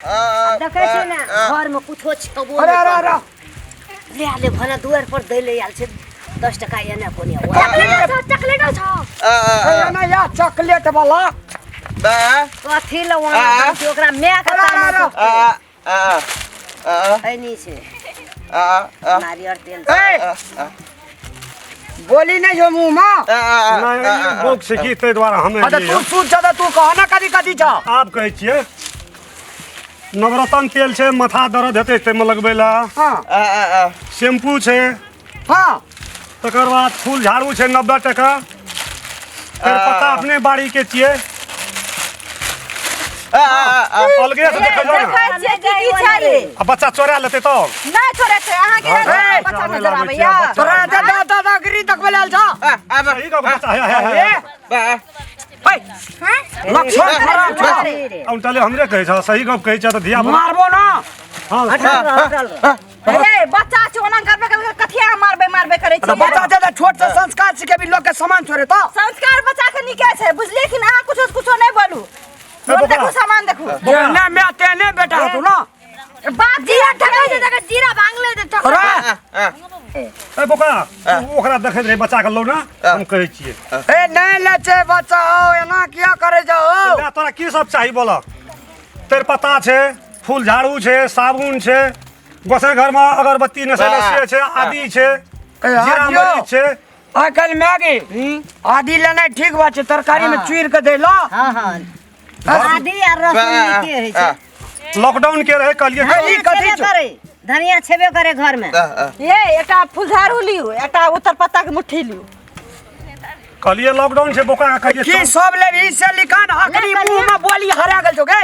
देखै छी ने घरमे कुछो छेबो अरे अरे अरे ले ले भला दुआर पर दै ले आयल छै 10 टका एने कोने चॉकलेट छौ एना या चॉकलेट वाला कथी ल वहाँ ओकरा माय के अरे, अरे, अरे। एनी छै नारियर तेल ए बोली नहीं हो मुंह में नहि ई बौक छै की ताहि दुआरे हमे अच्छा एलियै तू हँ। सुन छ तू कह ना कथी कथी छ आब कहै छियै नवरत्न तेल छै माथा दर्द हेतै ताहिमे लगबै लए हाँ शैम्पू छै हाँ तकर बाद फूल झाड़ू छै 90 टका फेर पत्ता अपने बाड़ी के छियै अलगे से देखल जाओ ना देखै छियै की की छै रे आ बच्चा चोरा लेतै तब नहि छोड़ै छै अहाँके ए, बच्चा आबै नजर लागै छै, आबैया बच्चा। तोरा एते दादागिरी देखबै लेल छ सही गप बच्चा हे हे हे ए लक्षण खराब छ औंटले हमरे कहै छ सही गप कहै छ तऽ धिया पुता मारबो ना हँ हटल रह, हटल रह। ए बच्चा छै ओना करबे करबे कथिया मारबे मारबे करै छै बच्चा छै तऽ छोट से संस्कार सीखे भी लोग के सामान छोड़े तो संस्कार बच्चा के नीके छै बुझलियै कि ना अहाँ कुछो से कुछो नहि बोलू बोका। देखू सामान देखू जेने मैं तेने बेटा तू ना बाप जीरा ठकै छै तकर जीरा भांगले तऽ ठकै अरे ए बोका ओकरा देखैत रही बच्चा के लौ ना हम कहै छियै ए नहीं ले छै बच्चा हो एना किया करे जाओ ले, तोरा की सब चाही बोल तेजपत्ता छै फूल झाड़ू छै साबुन छै गोसाई घरमे अगरबत्ती नेसै से छै आदि छै ए, जीरा आदियो। मरीच छै आइ काल्हि मैगी आदि लेनाइ ठीक बात छै तरकारी में चूर के दै लो हाँ हाँ आदि आ रसुन नीके होइ छै लॉकडाउन के रहे कहलियै ई धनिया कथी छेबे छौ? करे धनिया छेबे करे घर में ये एकटा फुलझाड़ू लियू एकटा उत्तर पत्ता के मुट्ठी लियू कहलियै लॉकडाउन छै बोका के कहलियै की सब लेबही से लिखान अखनी मुंह में बोली हरा गेल छौ गे ए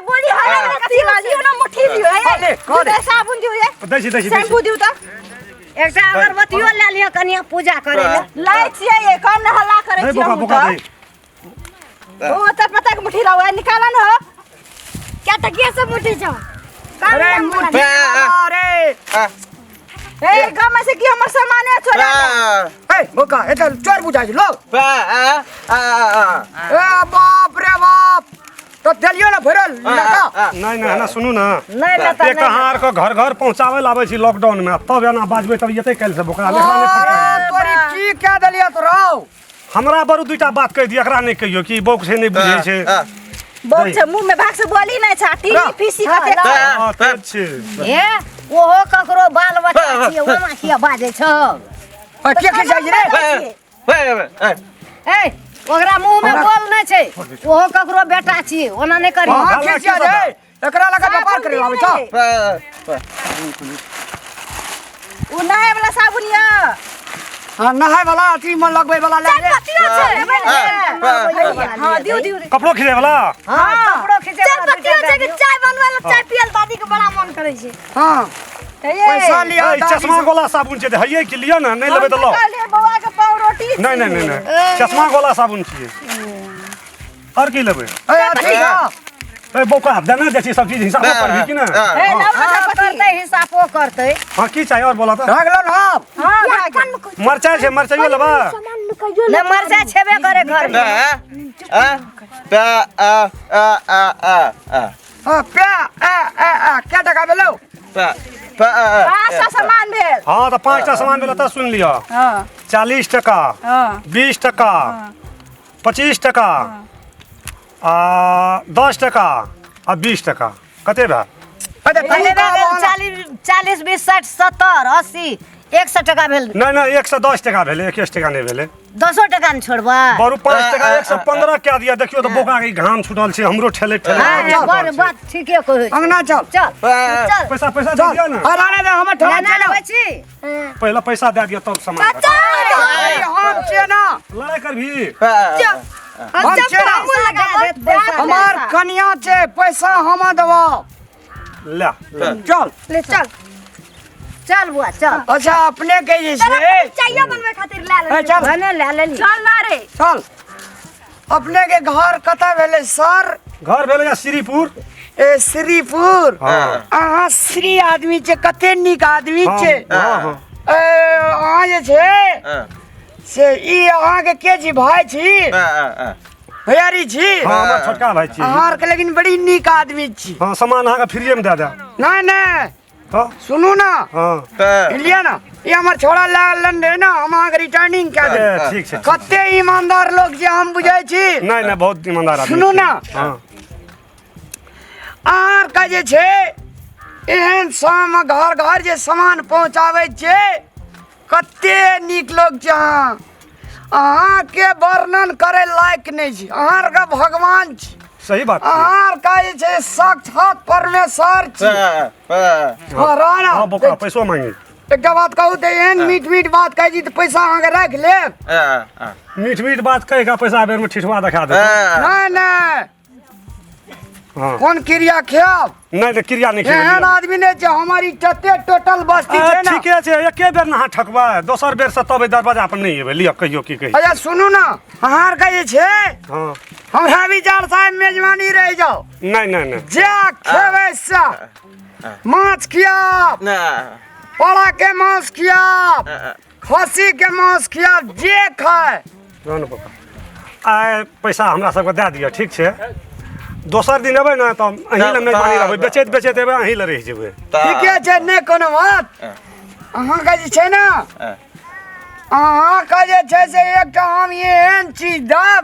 बोली हरा गेल कथी ला लियू ना मुट्ठी लियू कह दे, ए कह दे। दूध साबुन दियू ये दै छी दै छी दै छी शैम्पू दियू तऽ एकटा अगरबत्तियो लए लिअ कनिया पूजा करे लए लै छियै ये कम ने हल्ला करै दै छियै बोका हमहूँ बोका तऽ दै ओ उत्तर पत्ता के मुट्ठी लाउ ए निकाला न हो क्या टकिया सब मुट्ठी छौ अरे मुट्ठी अरे ए गाम में से की हमर सामाने छोड़ा ए बोका ए त चोर बुझाइ छै लो ए बाप रे बाप तो देलियो ना भरल लड़का नहि नहि ना सुनू ना नहि लेता एक तऽ अहाँ आरके घर घर पहुँचाबै लए आबै छी लॉकडाउन मे तब एना बाजबै तब एतै काल्हि से बोका लेकरा नहि अरे फटकाबै। तोरी की कह देलियो तोरा हमरा बरू दूटा बात कहि दिअ एकरा नहि कहियौ कि बौक छै नहि बुझै छै बौक छै मुंह में भाग से बोली नहि छै टीवी पीसी कते हँ तेज छै हे ओहो ककरो बाल बच्चा छियै ओना किया बाजै छौ के खिचाइ रे ए ओकरा मुंह में बोल नहि छै ओहो ककरो बेटा छियै ओना नहि करी हां खिचिया रे एकरा लगा व्यापार करे आबै छ उ नहाय वाला साबुन यऽ हां नहाय वाला अथी में लगबै वाला ले रे पतियो छै लेबै ने हां दियौ दियौ कपड़ो खिचै वाला हां कपड़ो खींचे चाय वाला पत्तियो दूटा छै कि दए दियौ। चाय बनबै लए चाय पियल दादी के बड़ा मन करै छै हां पैसा लिया ए, चश्मा गोला साबुन छै तऽ हइए कि लिअ ने नहि लेबै तऽ लऽ कहलियै बौआ के पाव रोटी नहि नहि नहि नहि चश्मा गोला साबुन छियै आओर की लेबै ए अथी ए बौका देने जाइ छी सब चीज हिसाबो करबही कि ने ए लाउ ना हाँ, करतै हिसाबो करतै हँ की चाही आओर बोला तऽ भए गेलो ने आब हां भए गेल मरचाइ छै मरचाइयो लेबै नहि मरचाइ छेबे करे घर में हाँ पे ए ए ए क्या टका भेलो पाँचटा सामान भेल हँ तऽ 5टा सामान भेल तऽ सुनि लिअ हँ 40 टका हँ 20 टका 25 टका आ 10 टका आ 20 टका कते भेल? अरे कते तू भए गेल? 40 40 20 60 70 80 100 टका भेल। नहि नहि 110 टका भेलै, 21 टका नहि भेलै। 10 टका ने छोड़बै। बरू 5 टका 115 कए दिअ। देखियौ तऽ बोका के घाम छूटल छै, हमरो ठेले ठेले हाँ, घाम छूटल बड़ छै। बात ठीके कहै छी। अंगना चल चल चल पैसा पैसा दे दिअ ने। अरे अरे हमर ठेला लेना चल आबै छी। पहिले पैसा दए दिअ तब सामान। अरे हम छियै ना लड़ाइ करबही? हम छियै ना लगा देत पैसा। हमार कनिया छै पैसा हम देबो। ले ले। चल ले चल चल बुआ चल। अच्छा अपने के जे छै चाय बनबै खातिर ले ए ले चल भने ले लेली। चल ना रे चल। अपने के घर कतऽ भेलै सर? घर भेलै या श्रीपुर। ए श्रीपुर। हाँ। अहाँ श्री आदमी छै, कते नीक आदमी हाँ, छै। हाँ, हाँ। ए अहाँ जे छै से ई अहाँके के छी भाय छी? भैयारी छी। हाँ, हमर छोटका भाई छी। अहाँ आरके लेकिन बड़ी नीक आदमी छी। हाँ, सामान अहाँके फ्रीएमे दए देब। नहि नहि, तऽ सुनू ना। हाँ। लिअ ना, ई हमर छोड़ा लागल रहे ना, हम अहाँके रिटर्निंग कए देब। ठीक छै। कते ईमानदार लोक जे हम बुझै छी। नहि नहि, बहुत ईमानदार आदमी सुनू छी। ना। हाँ। अहाँ आरके जे छै एहन शाम घर घर जे सामान पहुँचाबै छै, कते नीक लोक छै अहाँ। अहाँके वर्णन करै लायक नहि छै, अहाँ आरके भगवान छी। सही बात छै। अहाँ आरके जे छै साक्षात परमेश्वर छी। हाँ, रह ना। हाँ, बोका पैसो मांगी। एकटा बात कहू तऽ एहन मीठ मीठ बात कहै छी तऽ पैसा अहाँके राखि लेब? मीठ मीठ बात कहि कऽ पैसा बेरमे ठिठुआ देखा देत। नहि नहि। हाँ। कोन क्रिया खायब? नहि नहि, क्रिया नहि एहन खेबै। आदमी नहि छै हमर, ई जते टोटल बस्ती छै ना। ठीके छै, एके बेर ने अहाँ ठकबै, दोसर बेर से तब एहि दरवाजा पर नहि एबै। लिअ, कहियो की कहै। अच्छा सुनू ना, अहाँ आरके जे छै, हाँ, हमरा विचार साहेब मेजबानी रहि जाओ। नहि नहि नहि। जे खेबै से माछ खियाब, पारा के मांस खियाब, खस्सी के मांस खियाब, जे खाए। रहन पप्पा, आइ पैसा हमरा सबके दए दिअ। ठीक छै, दोसर दिन एबै ने तऽ अहीं लए मेजबानी रहबै। बेचैत बेचैत एबै, अहीं लए रहि जेबै। ठीके छै, नहि कोनो बात। अहाँके जे छै ने, अहाँके जे छै से एकटा हम एहन चीज देब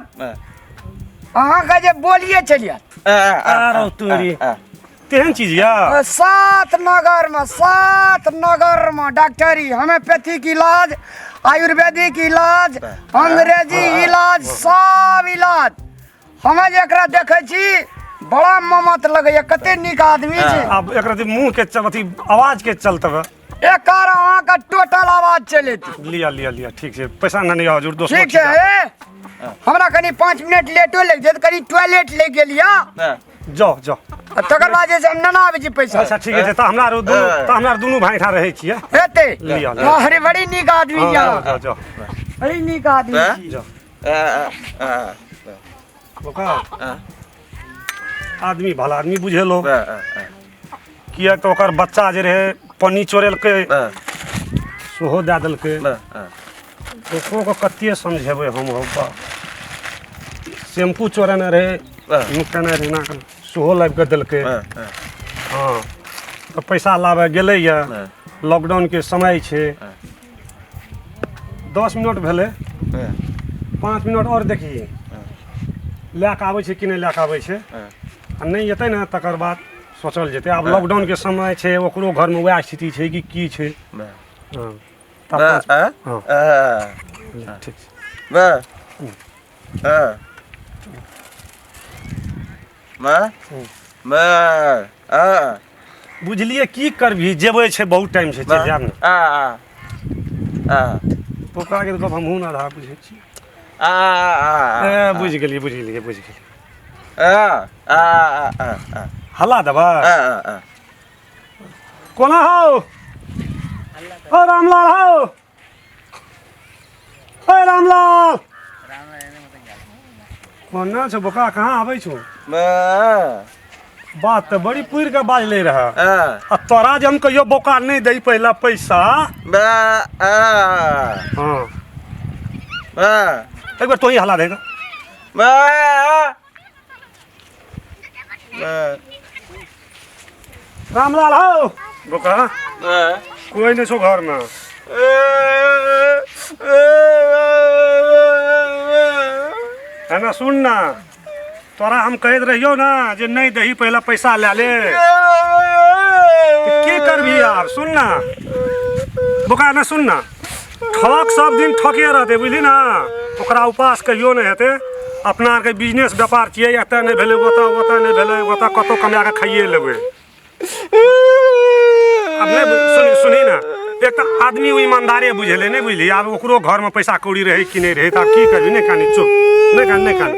अहाँके जे बोलिए चलिए। आरो तोरी, तेहन चीज यऽ? सात नगर में, सात नगर में डॉक्टरी, होम्योपैथिक इलाज, आयुर्वेदिक इलाज, अंग्रेजी इलाज, सब इलाज। हमे जे एकरा देखै छी बड़ा ममत लगैया, कते नीक आदमी छै। आब एकरा मुँह के अथी आवाज के चलतबै। एकर अहाँके टोटल आवाज चलेत। लिअ लिअ लिअ, ठीक छै, पैसा नहि हजूर दोसर। ठीक छै। हे, हमरा कनि 5 मिनट लेटो लागि जायत, कनि टॉयलेट लागि गेल यऽ। जाओ जाओ। आ तकर बाद जे छै हम नेना आबै छी पैसा। अच्छा ठीक छै, तऽ हमरा आरो दुनू, तऽ हमरा आर दुनू भाई ठाम रहै छियै। हेतै। लिअ लिअ। अरे बड़ी नीक आदमी हाँ, यऽ। जाओ जाओ जाओ। बड़ी नीक आदमी छी। जाओ बोका, आदमी भला आदमी बुझेलो, किएक तऽ ओकर बच्चा जे रहै पन्नी चोरेलकै, सेहो दए देलकै। ओकरो के कते समझेबै हम? हौ बा, शैम्पू चोरेने रहै, नुकेने रहै ना, सेहो लाबि कऽ देलकै। हँ, तऽ पैसा लाबऽ गेलैए, लॉकडाउनके समय छै। 10 मिनट भेलै, 5 मिनट आओर देखी लए कऽ आबै छै कि नहि लए कऽ आबै छै। आ नहि एतै ने तकर बाद सोचल जेतै। आब लॉकडाउनके समय छै, ओकरो घरमे वएह स्थिति छै कि की छै। हँ, तऽ हाँ, ठीक छै। बुझलियै की करबही, जेबै छै, बहुत टाइम छै, चलि जायब ने। पोखराके गप हमहूँ ने आधा बुझै छी। बुझि गेलियै, बुझि गेलियै, बुझि गेलियै। हल्ला देबै कोना हौ? ओ रामलाल हौ, ओ रामलाल, कोना छौ बोका? कहाँ आबै छौ? बात तऽ बड़ी पुरि कऽ बाजले रहै। आ तोरा जे हम कहियो बोका नहि दै पहिला पैसा। हाँ, एक बार तोही हल्ला देगा। रामलाल हौ, बोका, कोई नहीं छौ घरमे? है ना, सुन ना, तोरा हम कहैत रहियौ ना जे नहि दही पहिले पैसा लए ले, तऽ की करबही आब? सुन ना बोका, ना सुन ना, ठक सब दिन ठके रहतै, बुझली ना? ओकरा उपास कहियो नहि हेतै। अपना आरके बिजनेस व्यापार छियै, एतऽ नहि भेलै ओतऽ, ओतऽ नहि भेलै ओतऽ, कतहु कमा कऽ खाइए लेबै। आब नहि सुनी, सुनी ना, एक तऽ आदमी ओ ईमानदारे बुझेलै नहि, बुझली? आब ओकरो घरमे पैसा कौड़ी रहै कि नहि रहै, तऽ आब की करबी? नहि कानी, चुप, नहि कान, नहि कान,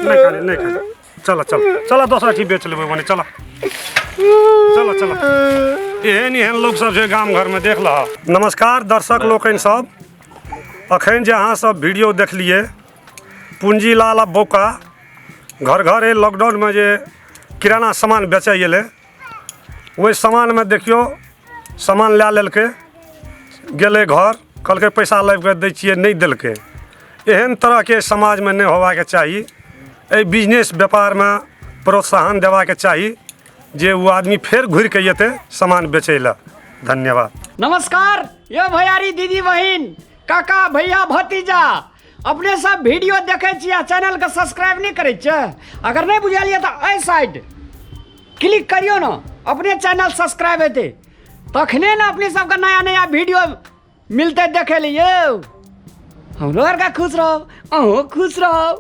नहि कान, नहि कान। चल चल चल, दोसर ठीक बेच लेबै ओने। चल चल चल। एहन एहन लोक सब छै गाम घरमे, देख लह। नमस्कार दर्शक लोकनि सब, अखन जे अहाँ सब वीडियो देखलियै, पूंजीलाल आ बौका घर घर एहि लॉकडाउनमे जे किराना सामान बेचै गेलै, ओहि सामानमे देखियौ सामान लए लेलकै, गेलै घर, कहलकै पैसा लाबि कऽ दै छियै, नहि देलकै। एहन तरहके समाजमे नहि होबाके चाही। एहि बिजनेस व्यापारमे प्रोत्साहन देबाके चाही जे ओ आदमी फेर घुरिके अयतै सामान बेचै लए। धन्यवाद। नमस्कार यो भैयारी दीदी बहिन काका भैया भतीजा, अपने सब वीडियो देखे छी आ चैनल के सब्सक्राइब नहीं करै छियै? अगर नहीं बुझल ये तो एहि साइड क्लिक करियो ना, अपने चैनल सब्सक्राइब हेतै तखने ने अपने सबके नया नया वीडियो मिलते देखे लिए। हमरो आरके खुश रहब, अहूँ खुश रहब।